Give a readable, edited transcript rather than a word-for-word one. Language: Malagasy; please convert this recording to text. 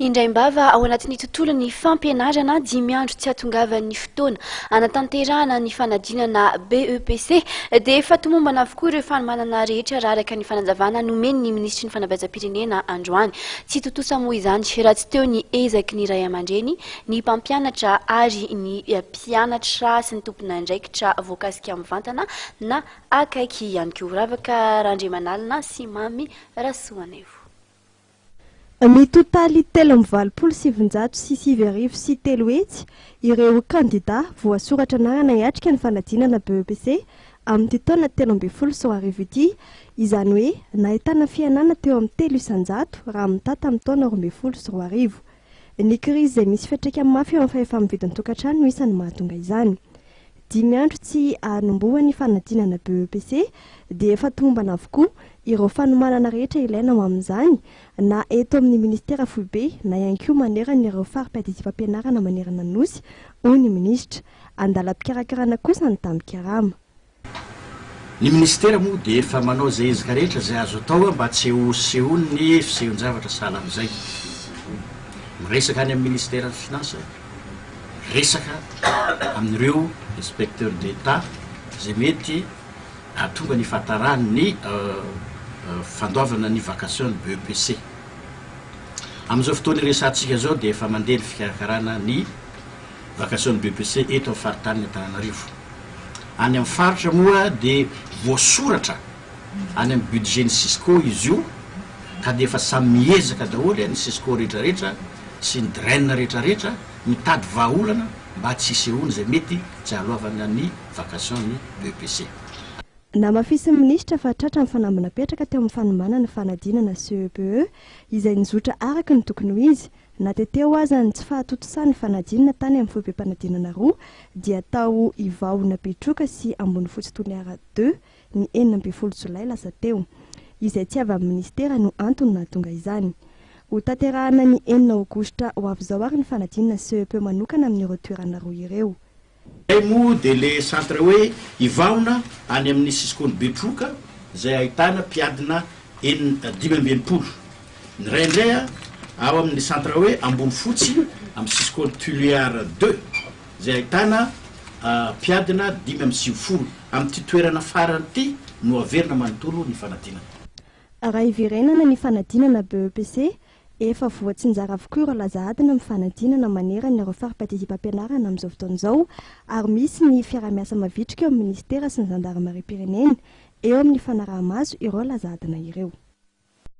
Indraim-bava ao anatin'ny tontolon'ny fampianarana, dimy andro tsy hahatongavan'ny fotoana hanatanterahana ny fanadinana BEPC dia efa tomombana avokoa ireo fanomanana rehetra raha araka ny fanazavana nomen'ny minisitry ny fanabeazam-pirenena androany. Tsy tontosa moa izany raha tsy teo ny ezaky ny ray aman-dreny, ny mpampianatra ary ny mpianatra sy ny tompon'andraikitra voakasika mivantana na akaiky ihany koa. Ravaka Randriamanalina sy Mamy Rasoanaivo. Mitotaly 383 ireo kandidà voasoratra anarana hiatrika ny fanadinana BEPC amin'ity taona 2013 ity, izany hoe nahitana fihenana teo amin'ny 3% raha mitaha tamin'ny taona 2012. Ny krizy izay misy fiantraikany mafy eo amin'ny fahefa-mividin'ny tokantrano no isan'ny mahatonga izany. Dimy andro tsy hanombohan'ny fanadinana BEPC dia efa tomombana avokoa ireo fanomanana rehetra ilaina ho amin'izany na eto amin'ny minisitera foibe na ihany koa manerana ireo fari-piadidiam-pampianarana manerana ny Nosy, hoy ny minisitra. Andalam-pikarakarana kosa ny tambin-karama. Ny minisitera moa dia efa manao izay ezaka rehetra izay azo atao mba tsy ho sehon'ny fisehon-javatra sahala amin'izay. Miresaka any amin'ny minisiteran'ny Finances. Resaka amin'ireo inspecteurs d'Etat izay mety hahatonga ny fahataran'ny fandoavana ny vacation ny BEPC. Amin'izao fotoana iresahantsika izao dia efa mandeha ny fikarakarana ny vacation ny BEPC eto amin'ny faritanin'i Antananarivo. Any amin'ny faritra moa dia voasoratra any amin'ny budget-n'ny Cisco izy io ka dia efa samy miezaka daholo ny Cisco rehetrarehetra sy ny DREN rehetrarehetra mitady vahaolana mba tsy hisehoany izay mety tsy hahaloavana ny vacation ny BEPC. Namafisin'ny minisitra fa tratra ny fanamby napetraka teo amin'ny fanomanana fanadinana CEPE izay nizotra araka ny tokony ho izy na dia teo aza ny tsy fahatontosan'ny fanadinana tany amin'ny foibem-panadinana roa dia tao Ivahona Betroka sy Ambonifotsy Toliara ii ny 16 jolay lasa teo, izay tsy avy amin'ny minisitera no antony nahatonga izany. Hotanterahana ny enina aogositra ho avy izao ary ny fanadinana CEPE manokana amin'ireo toerana roa ireo. Izay moa dia le centre hoe Ivahona any amin'ny Cisco-n'i Betroka izay ahitana mpiadina enina, 65. Ny iray indray ao amin'ny centre hoe Ambonifotsy amin'ny Cisco-n'i Tuléar deux. izay ahitana mpiadina 95. Amin'ity toerana farany ity no averina manontolo ny fanadinana. Raha hiverenana ny fanadinana BEPC, efa voatsinjara avokoa ireo laza adina amin'ny fanadinana manerana ireo fari-piadidiam-pampianarana amin'izao fotoana izao ary misy ny fiaraha-miasa mavitrika eo amin'ny minisitera sy ny zandarimariam-pirenena eo amin'ny fanaraha-maso ireo laza adina ireo.